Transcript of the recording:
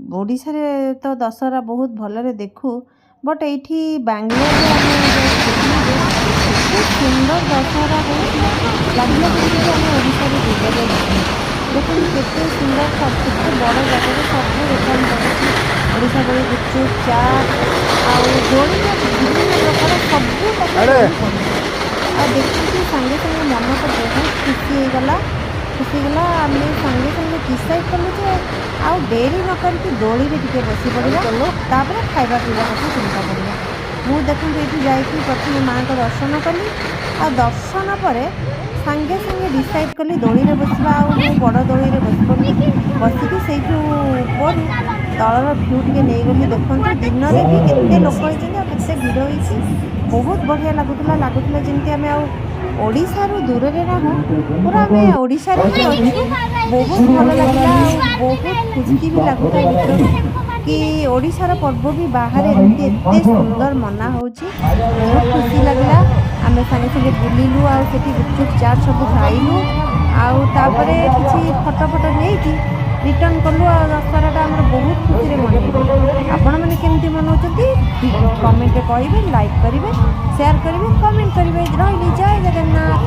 ଓଡ଼ିଶାରେ ତ ଦଶହରା ବହୁତ ଭଲରେ ଦେଖୁ, ବଟ୍ ଏଇଠି ବାଙ୍ଗାଲୋରରେ ଆମେ ଯାଇକି ଦେଖିଲୁ ଯେ ଏତେ ସୁନ୍ଦର ଦଶହରା ହେଉଛି, ଲାଗିଲା ଯେମିତିକି ଆମେ ଓଡ଼ିଶାରୁ ଦୂରରେ ନାହୁଁ। ଦେଖନ୍ତୁ, କେତେ ସୁନ୍ଦର, କେତେ ବଡ଼ ଜାଗାରେ ସବୁ ଦୋକାନ ପଡ଼ିଛି। ଓଡ଼ିଶା ଭଳି ଗୁପଚୁପ୍, ଚାଟ୍ ଆଉ ଦୋଳିର ବିଭିନ୍ନ ପ୍ରକାର ସବୁ ତକ ଆରେ ଦୋଳି ପଡ଼ିଛି। ଆଉ ଦେଖିକି ସାଙ୍ଗେ ସାଙ୍ଗେ ମନ ତ ବହୁତ ଖୁସି ହେଇଗଲା, ଖୁସି ହେଇଗଲା। ଆମେ ସାଙ୍ଗେ ସାଙ୍ଗେ ଡିସାଇଡ଼୍ କଲୁ ଯେ ଆଉ ଡେରି ନ କରିକି ଦୋଳିରେ ଟିକେ ବସି ପଡ଼ିବା, ତାପରେ ଖାଇବା ପିଇବା କଥା ଚିନ୍ତା କରିବା। ମୁଁ ଦେଖନ୍ତୁ, ଏଇଠି ଯାଇକି ପ୍ରଥମେ ମାଆଙ୍କ ଦର୍ଶନ କଲି ଆଉ ଦର୍ଶନ ପରେ ସାଙ୍ଗେ ସାଙ୍ଗେ ଡିସାଇଡ଼୍ କଲି ଦୋଳିରେ ବସିବା। ଆଉ ମୁଁ ବଡ଼ ଦୋଳିରେ ବସି ପଡ଼ିଲି। ବସିକି ସେଇଠୁ ଉପରୁ ତଳର ଭ୍ୟୁ ଟିକେ ନେଇଗଲି। ଦେଖନ୍ତୁ, ଦିନରେ ବି କେତେ ଲୋକ ହେଇଛନ୍ତି ଆଉ କେତେ ଭିଡ଼ ହେଇଛି। ବହୁତ ବଢ଼ିଆ ଲାଗୁଥିଲା। ଲାଗୁଥିଲା ଯେମିତି ଆମେ ଆଉ ଓଡ଼ିଶାରୁ ଦୂରରେ ନାହୁଁ, ପୁରା ଆମେ ଓଡ଼ିଶାରେ ହିଁ ଅଛୁ। ବହୁତ ଭଲ ଲାଗିଲା ଆଉ ବହୁତ ଖୁସି ବି ଲାଗୁଥାଏ ଭିତରୁ କି ଓଡ଼ିଶାର ପର୍ବ ବି ବାହାରେ ଏମିତି ଏତେ ସୁନ୍ଦର ମନା ହେଉଛି। ବହୁତ ଖୁସି ଲାଗିଲା। ଆମେ ସାଙ୍ଗେ ସାଙ୍ଗେ ବୁଲିଲୁ ଆଉ ସେଠି ଗୁପଚୁପ୍, ଚାଟ୍ ସବୁ ଖାଇଲୁ ଆଉ ତାପରେ କିଛି ଫଟୋ ଫଟୋ ନେଇକି ରିଟର୍ନ କଲୁ। ଆଉ ଦଶହରାଟା ଆମର ବହୁତ ଖୁସିରେ ମନେଇଲୁ। ଆପଣମାନେ କେମିତି ମନାଉଛନ୍ତି, କମେଣ୍ଟରେ କହିବେ, ଲାଇକ୍ କରିବେ, ସେୟାର କରିବେ, କମେଣ୍ଟ କରିବେ। ରହିଲି, ଜୟ ଜଗନ୍ନାଥ।